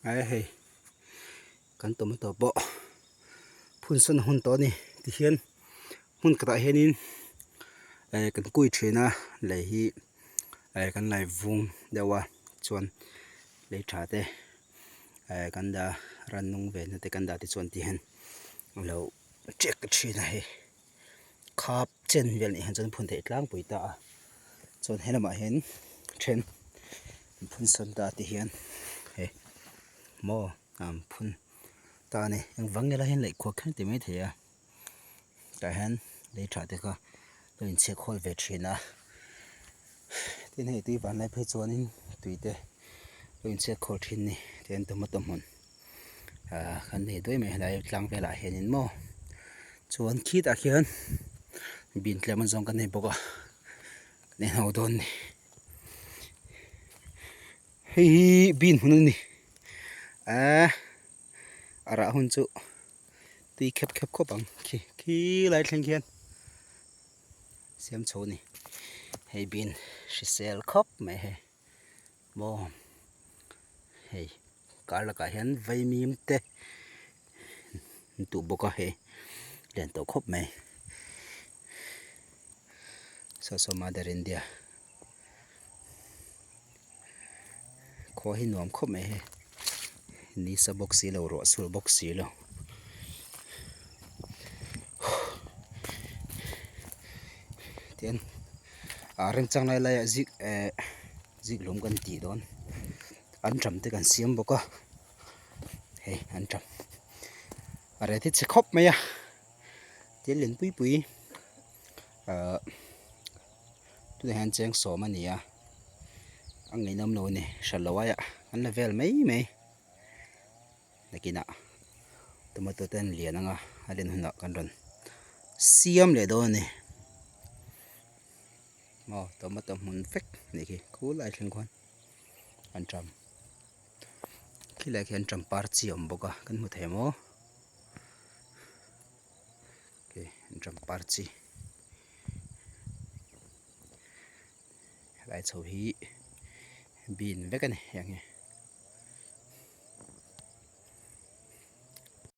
Ae hei kan tomato pawh phun sawn a hun tawh a ni tihian hmun khatah hianin eh kan kui thin a lei hi eh kan lai vung deuh a chuan lei tha te eh kan dah a rannung ve na te kan dah te chuan tihian a lo check thin a hei khap chen vel nih hian chuan phun theih tlangpui ta a chuan helamah hian then an phun sawn ta te hian hei maw an phun ta a ni engvang nge lai hian laih khuak kher ti maithei a tah hian lei tha te kha lo inchhek hawl ve thin a tin hei tui van lai phei chuanin tui te lo inchhek khawl thin a ni tihian tomato hmun ah kan nei duai mai helai tlang velah hianin maw chuan khitah khian bean tlem a zawng kan nei bawk a kan en ho dawn a ni hei hi bean hmun a ni ah a rah hun chu tui khep khep khawp ang khi khilai thleng khian siam chho a ni hei bean hrisel khawp mai hei. Maw hei kar lakah hian vaimim te an tuh bawk a hei lian tawh khawp mai saw saw mother india khua hi nuam khawp mai hei ni sa bawk si lo ruah sur bawk si lo tian ah remchang lai laiah zik eh zik lawm kan tih dawn anṭam te kan siam bawk a hei anṭam a reh te chhe khawp mai a thil lian pui pui ah tunah hian cheng sawm a ni a a ngaihnawm lo a ni hran lo aiah an la vel mai mai. Nakinah tomato te an lian ang a a len hunah kan rawn siam leh dawn a ni maw tomato hmun vek a nih khi khulai thleng khuan an ṭam khilaiah khian ṭam par chi a awm bawk a kan hmu thei maw an ṭam par chi helai chho hi bean vek a ni heng hi.